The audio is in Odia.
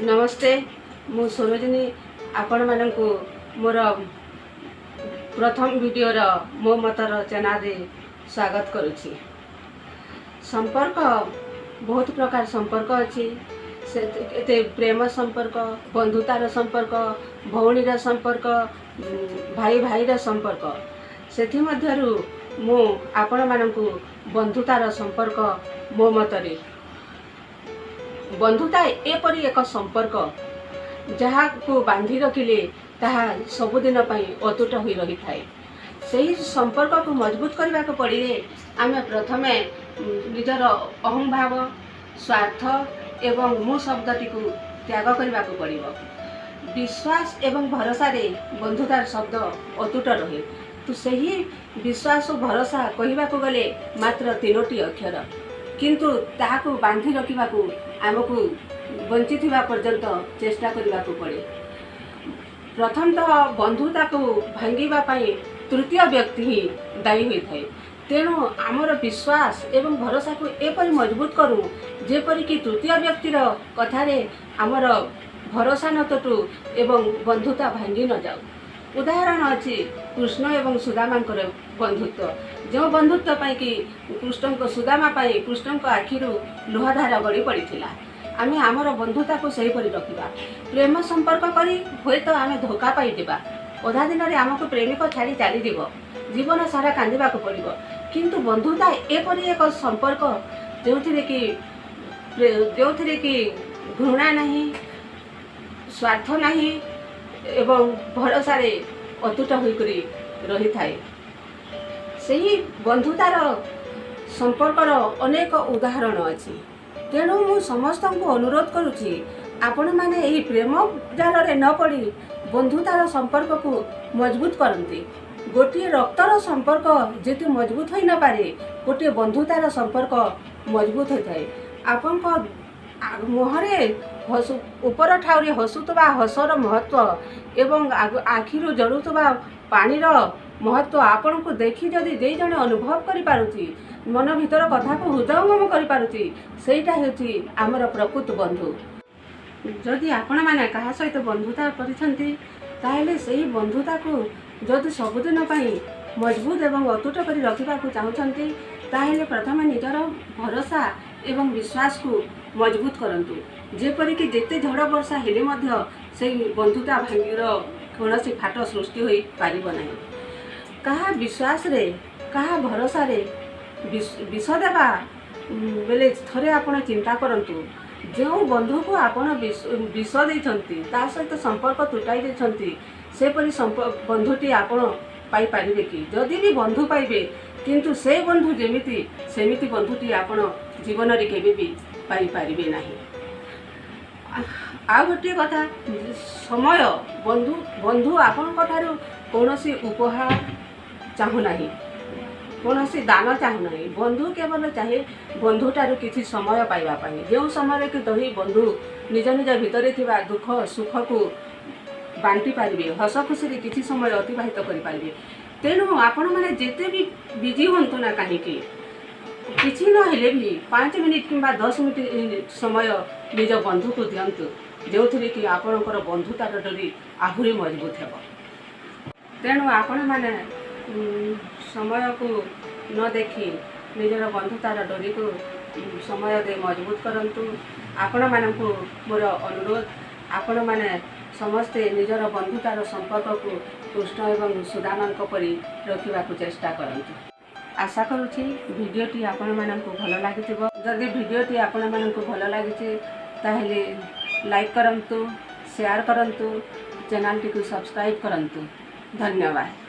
ନମସ୍ତେ, ମୁଁ ସରୋଜିନୀ ଆପଣମାନଙ୍କୁ ମୋର ପ୍ରଥମ ଭିଡ଼ିଓର ମୋ ମତର ଚ୍ୟାନେଲରେ ସ୍ୱାଗତ କରୁଛି। ସମ୍ପର୍କ, ବହୁତ ପ୍ରକାର ସମ୍ପର୍କ ଅଛି। ସେ ଏତେ ପ୍ରେମ ସମ୍ପର୍କ, ବନ୍ଧୁତାର ସମ୍ପର୍କ, ଭଉଣୀର ସମ୍ପର୍କ, ଭାଇ ଭାଇର ସମ୍ପର୍କ। ସେଥିମଧ୍ୟରୁ ମୁଁ ଆପଣମାନଙ୍କୁ ବନ୍ଧୁତାର ସମ୍ପର୍କ, ମୋ ମତରେ ବନ୍ଧୁତା ଏପରି ଏକ ସମ୍ପର୍କ, ଯାହାକୁ ବାନ୍ଧି ରଖିଲେ ତାହା ସବୁଦିନ ପାଇଁ ଅତୁଟ ହୋଇ ରହିଥାଏ। ସେହି ସମ୍ପର୍କକୁ ମଜବୁତ କରିବାକୁ ପଡ଼ିଲେ ଆମେ ପ୍ରଥମେ ନିଜର ଅହଂଭାବ, ସ୍ୱାର୍ଥ ଏବଂ ମୁଁ ଶବ୍ଦଟିକୁ ତ୍ୟାଗ କରିବାକୁ ପଡ଼ିବ। ବିଶ୍ୱାସ ଏବଂ ଭରସାରେ ବନ୍ଧୁତାର ଶବ୍ଦ ଅତୁଟ ରହେ। ତ ସେହି ବିଶ୍ୱାସ ଓ ଭରସା କହିବାକୁ ଗଲେ ମାତ୍ର ତିନୋଟି ଅକ୍ଷର, କିନ୍ତୁ ତାହାକୁ ବାନ୍ଧି ରଖିବାକୁ ଆମକୁ ବଞ୍ଚିଥିବା ପର୍ଯ୍ୟନ୍ତ ଚେଷ୍ଟା କରିବାକୁ ପଡ଼େ। ପ୍ରଥମତଃ ବନ୍ଧୁତାକୁ ଭାଙ୍ଗିବା ପାଇଁ ତୃତୀୟ ବ୍ୟକ୍ତି ହିଁ ଦାୟୀ ହୋଇଥାଏ। ତେଣୁ ଆମର ବିଶ୍ୱାସ ଏବଂ ଭରସାକୁ ଏପରି ମଜବୁତ କରୁ, ଯେପରିକି ତୃତୀୟ ବ୍ୟକ୍ତିର କଥାରେ ଆମର ଭରସା ନ ତୁଟୁ ଏବଂ ବନ୍ଧୁତା ଭାଙ୍ଗି ନ ଯାଉ। ଉଦାହରଣ ଅଛି କୃଷ୍ଣ ଏବଂ ସୁଦାମାଙ୍କର ବନ୍ଧୁତ୍ୱ, ଯେଉଁ ବନ୍ଧୁତ୍ୱ ପାଇଁକି କୃଷ୍ଣଙ୍କ ସୁଦାମା ପାଇଁ କୃଷ୍ଣଙ୍କ ଆଖିରୁ ଲୁହଧାର ଗଡ଼ି ପଡ଼ିଥିଲା। ଆମେ ଆମର ବନ୍ଧୁତାକୁ ସେହିପରି ରଖିବା। ପ୍ରେମ ସମ୍ପର୍କ କରି ହୁଏତ ଆମେ ଧୋକା ପାଇଯିବା, ଅଧା ଦିନରେ ଆମକୁ ପ୍ରେମିକ ଛାଡ଼ି ଚାଲିଯିବ, ଜୀବନ ସାରା କାନ୍ଦିବାକୁ ପଡ଼ିବ। କିନ୍ତୁ ବନ୍ଧୁତା ଏପରି ଏକ ସମ୍ପର୍କ, ଯେଉଁଥିରେ କି ଘୃଣା ନାହିଁ, ସ୍ୱାର୍ଥ ନାହିଁ ଏବଂ ଭରସାରେ ଅତୁଟ ହୋଇକରି ରହିଥାଏ। ସେହି ବନ୍ଧୁତାର ସମ୍ପର୍କର ଅନେକ ଉଦାହରଣ ଅଛି। ତେଣୁ ମୁଁ ସମସ୍ତଙ୍କୁ ଅନୁରୋଧ କରୁଛି, ଆପଣମାନେ ଏହି ପ୍ରେମ ଜାଲରେ ନ ପଡ଼ି ବନ୍ଧୁତାର ସମ୍ପର୍କକୁ ମଜବୁତ କରନ୍ତି। ଗୋଟିଏ ରକ୍ତର ସମ୍ପର୍କ ଯେତେ ମଜବୁତ ହୋଇନପାରେ, ଗୋଟିଏ ବନ୍ଧୁତାର ସମ୍ପର୍କ ମଜବୁତ ହୋଇଥାଏ। ଆପଣଙ୍କ ମୁହଁରେ ହସୁ, ଉପର ଠାଉରେ ହସୁଥିବା ହସର ମହତ୍ଵ ଏବଂ ଆଖିରୁ ଝରୁଥିବା ପାଣିର ମହତ୍ଵ ଆପଣଙ୍କୁ ଦେଖି ଯଦି ଯେଇ ଜଣେ ଅନୁଭବ କରିପାରୁଛି, ମନ ଭିତର କଥାକୁ ହୃଦୟଙ୍ଗମ କରିପାରୁଛି, ସେଇଟା ହେଉଛି ଆମର ପ୍ରକୃତ ବନ୍ଧୁ। ଯଦି ଆପଣମାନେ କାହା ସହିତ ବନ୍ଧୁତା କରିଛନ୍ତି, ତାହେଲେ ସେହି ବନ୍ଧୁତାକୁ ଯଦି ସବୁଦିନ ପାଇଁ ମଜବୁତ ଏବଂ ଅତୁଟ କରି ରଖିବାକୁ ଚାହୁଁଛନ୍ତି, ତାହେଲେ ପ୍ରଥମେ ନିଜର ଭରସା ଏବଂ ବିଶ୍ୱାସକୁ ମଜବୁତ କରନ୍ତୁ, ଯେପରିକି ଯେତେ ଝଡ଼ ବର୍ଷା ହେଲେ ମଧ୍ୟ ସେଇ ବନ୍ଧୁତା ଭାଙ୍ଗିର କୌଣସି ଫାଟ ସୃଷ୍ଟି ହୋଇପାରିବ ନାହିଁ। କାହା ବିଶ୍ୱାସରେ, କାହା ଭରସାରେ ବିଷ ଦେବା ବେଳେ ଥରେ ଆପଣ ଚିନ୍ତା କରନ୍ତୁ। ଯେଉଁ ବନ୍ଧୁକୁ ଆପଣ ବିଷ ଦେଇଛନ୍ତି, ତା ସହିତ ସମ୍ପର୍କ ତୁଟାଇ ଦେଇଛନ୍ତି, ସେପରି ବନ୍ଧୁଟି ଆପଣ ପାଇପାରିବେ କି? ଯଦି ବି ବନ୍ଧୁ ପାଇବେ, କିନ୍ତୁ ସେ ବନ୍ଧୁ ଯେମିତି ସେମିତି ବନ୍ଧୁଟି ଆପଣ ଜୀବନରେ କେବେ ବି ପାଇପାରିବେ ନାହିଁ। ଆଉ ଗୋଟିଏ କଥା, ସମୟ। ବନ୍ଧୁ ଆପଣଙ୍କ ଠାରୁ କୌଣସି ଉପହାର ଚାହୁଁନାହିଁ, କୌଣସି ଦାନ ଚାହୁଁନାହିଁ। ବନ୍ଧୁ କେବଳ ଚାହେଁ ବନ୍ଧୁଠାରୁ କିଛି ସମୟ ପାଇବା ପାଇଁ, ଯେଉଁ ସମୟରେ କି ଦହି ବନ୍ଧୁ ନିଜ ନିଜ ଭିତରେ ଥିବା ଦୁଃଖ ସୁଖକୁ ବାଣ୍ଟି ପାରିବେ, ହସ ଖୁସିରେ କିଛି ସମୟ ଅତିବାହିତ କରିପାରିବେ। ତେଣୁ ଆପଣମାନେ ଯେତେ ବି ବିଜି ହୁଅନ୍ତୁ ନା କାହିଁକି, କିଛି ନହେଲେ ବି 5 ମିନିଟ୍ କିମ୍ବା 10 ମିନିଟ୍ ସମୟ ନିଜ ବନ୍ଧୁକୁ ଦିଅନ୍ତୁ, ଯେଉଁଥିରେ କି ଆପଣଙ୍କର ବନ୍ଧୁତାର ଡୋରି ଆହୁରି ମଜବୁତ ହେବ। ତେଣୁ ଆପଣମାନେ ସମୟକୁ ନ ଦେଖି ନିଜର ବନ୍ଧୁତାର ଡୋରିକୁ ସମୟ ଦେଇ ମଜବୁତ କରନ୍ତୁ। ଆପଣମାନଙ୍କୁ ମୋର ଅନୁରୋଧ, ଆପଣମାନେ ସମସ୍ତେ ନିଜର ବନ୍ଧୁତାର ସମ୍ପର୍କକୁ କୃଷ୍ଣ ଏବଂ ସୁଦାମାଙ୍କ ପରି ରଖିବାକୁ ଚେଷ୍ଟା କରନ୍ତୁ। ଆଶା କରୁଛି ଭିଡ଼ିଓଟି ଆପଣମାନଙ୍କୁ ଭଲ ଲାଗିଥିବ। ଯଦି ଭିଡ଼ିଓଟି ଆପଣମାନଙ୍କୁ ଭଲ ଲାଗିଛି, ତାହେଲେ ଲାଇକ୍ କରନ୍ତୁ, ସେୟାର କରନ୍ତୁ, ଚ୍ୟାନେଲଟିକୁ ସବସ୍କ୍ରାଇବ୍ କରନ୍ତୁ। ଧନ୍ୟବାଦ।